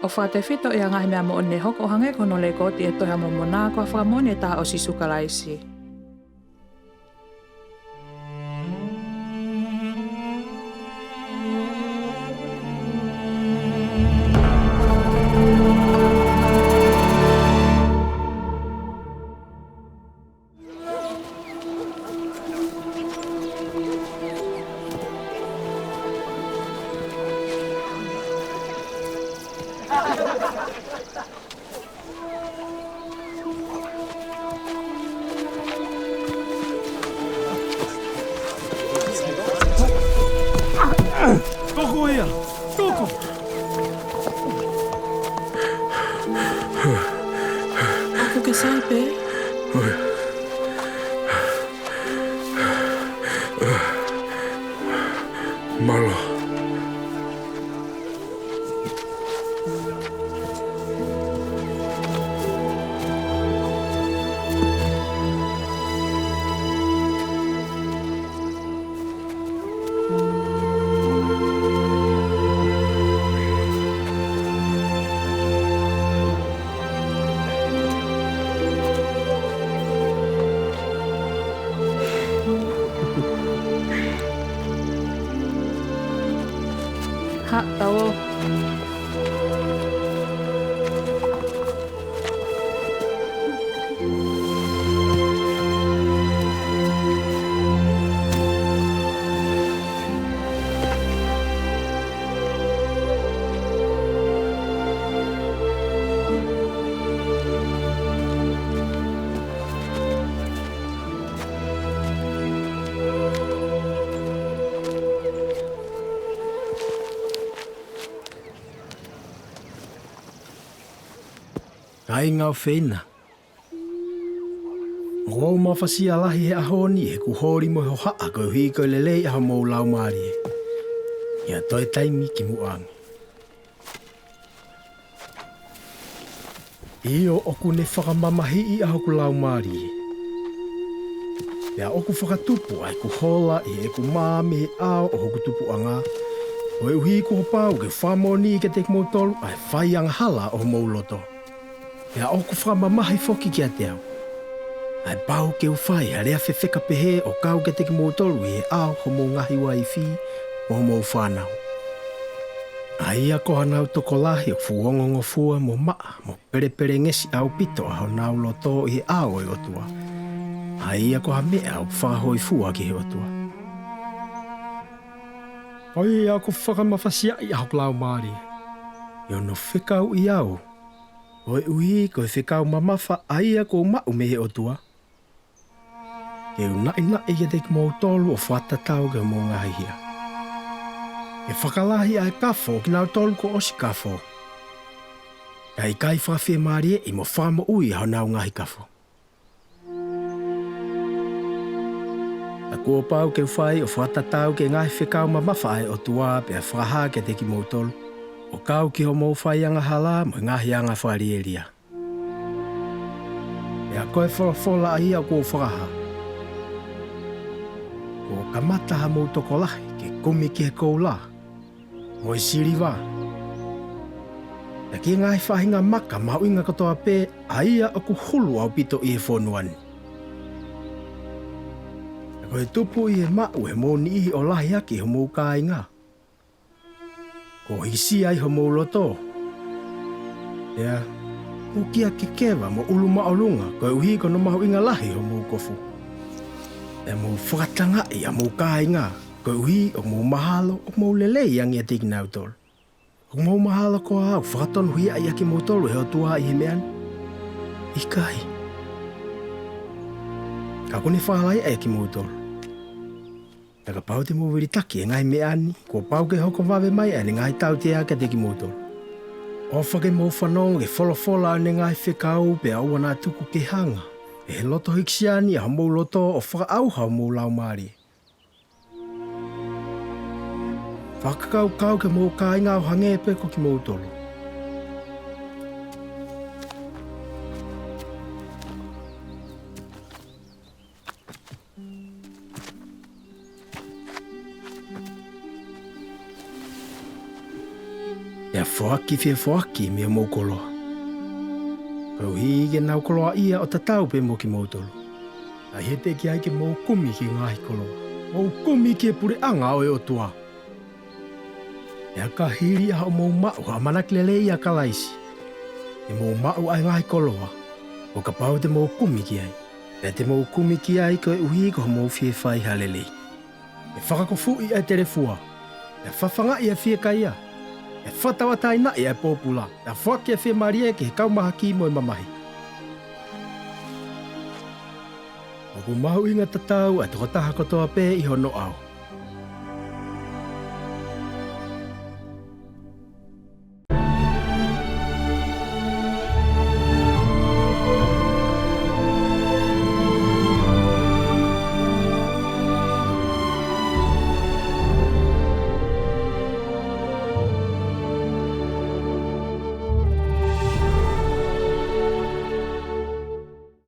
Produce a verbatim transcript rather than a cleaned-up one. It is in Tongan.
ʻOku fakatefito ʻi he ngaahi meʻa moʻoni ne hoko ʻo hangē ko hono lekooti ʻi he Tohi ʻa Molomoná, ko ha fakamoʻoni ʻe taha ʻo Sīsū Kalaisi. Toko ia! Toko! ʻOkú ke sai pē? Mālō. Haʻu, tau ō. Kāinga ʻofeina, ʻoku ou mafasia lahi he ʻahó ni ʻi heʻeku holi mo e hohaʻa koeʻuhi ko e lelei ʻa homou laumālie. ʻIo, toe taimi kimuʻa ange. ʻIo, ʻokú ne fakamamahiʻi ʻa hoku laumālié. Pea ʻoku fakatupu ʻa ʻeku hola ʻi heʻeku mā mei he ʻao ʻo hoku tupuʻangá, koeʻuhi kuo pau ke u fakamoʻoniʻi kiate kimoutolu ʻa e fai angahala ʻo homou lotó. Pea ʻoku fakamamahi foki kiate au ʻa e pau ke u fai ha lea fefeka pehē ʻo kau kiate kimoutolu ʻi he ʻao ʻo homou ngaahi uaifí mo homou fānaú, ʻa ia ko hanau tokolahi ʻoku fuʻu ongongofua mo maʻa mo pelepelengesi ʻaupito ʻa honau lotó ʻi he ʻao ʻo e ʻOtuá, ʻa ia ko ha meʻa ʻoku fakahōifua ki he ʻOtuá. Ko ia ʻoku fakamafasiaʻi ʻa hoku laumālié ʻi hono fekauʻi au, koeʻuhi ko e fekau mamafa ʻa ia kuó u maʻu mei he ʻOtuá, ke u naʻinaʻi kiate kimoutolu ʻo fakatatau ki homou ngaahi hiá, ke fakalahi ʻa e kafo ʻo kinautolu kuo ʻosi kafó, kae ʻikai fakafiemālieʻi mo fakamoʻui ʻa honau ngaahi kafó. Ka kuo pau ke u fai ʻo fakatatau ki he ngaahi fekau mamafa ʻa e ʻOtuá, pea fakahā kiate kimoutolu, ʻo kau ki hoʻomou fai angahalá mo e ngaahi anga fakalieliá. Pea ko e folofola ʻa ia kuó u fakahā, kuo kamata hamou tokolahi ke kumi ki he koulá, mo e silivá, pea ki he ngaahi faʻahinga maka mahuʻinga kotoa pē ʻa ia ʻoku hulu ʻaupito ʻi he fonuá ni. Pea ko e tupu ʻi he maʻu ʻe homou niʻihi ʻo lahi hake ʻi homou kāingá, kuo hīkisia ai homou lotó, pea mou kia kekeva mo ʻulu māʻolunga koeʻuhi ko hono mahuʻinga lahi homou kofú. Pea mou fakatangaʻi ʻa homou kāingá, koeʻuhi ʻoku mou mahalo ʻoku mou lelei ange ʻiate kinautolu. ʻOku mou mahalo koā ʻoku fakatonuhiaʻi ʻa kimoutolu ʻe he ʻOtuá ʻi he meʻá ni? ʻIkai. Ka ʻokú ne fakalahi ʻa kimoutolu. Pea kapau te mou vilitaki ʻi he ngaahi meʻá ni, kuo pau ke hoko vave mai ʻa ʻene ngaahi tauteá kiate kimoutolu. ʻOfa ke mou fanongo ki he folofola ʻo ʻene ngaahi fekaú, pea ʻoua naʻa tuku ke hanga ʻe he loto hīkisiá ni ʻa homou lotó ʻo fakaʻauha homou laumālié. Fakakaukau ki homou kāingá ʻo hangē pē ko kimoutolú. Pea Foaki fie foaki mei hoʻomou koloa, koeʻuhi ke nau koloaʻia ʻo tatau pē mo kimoutolu. Ka ʻi he teʻeki ai ke mou kumi ki he ngaahi koloa, mou kumi ki he puleʻanga ʻo e ʻOtua. Pea ka hili ʻa hoʻomou maʻu ha ʻamanaki lelei ʻia Kalaisi, te mou maʻu ʻa e ngaahi koloa, ʻo kapau te mou kumi ki ai, pea te mou kumi ki ai koeʻuhi ko hoʻomou fie fai ha lelei. ʻE fakakofuʻi ʻa e telefua, ʻe fafangaʻi ʻa e fiekaia, ʻe fakatauʻatāinaʻi ʻa e pōpula, ʻe foaki ʻa e fiemālie ki he kau mahaki mo e mamahi. ʻOku mahuʻinga tatau ʻa e tokotaha kotoa pē ʻi hono ʻao.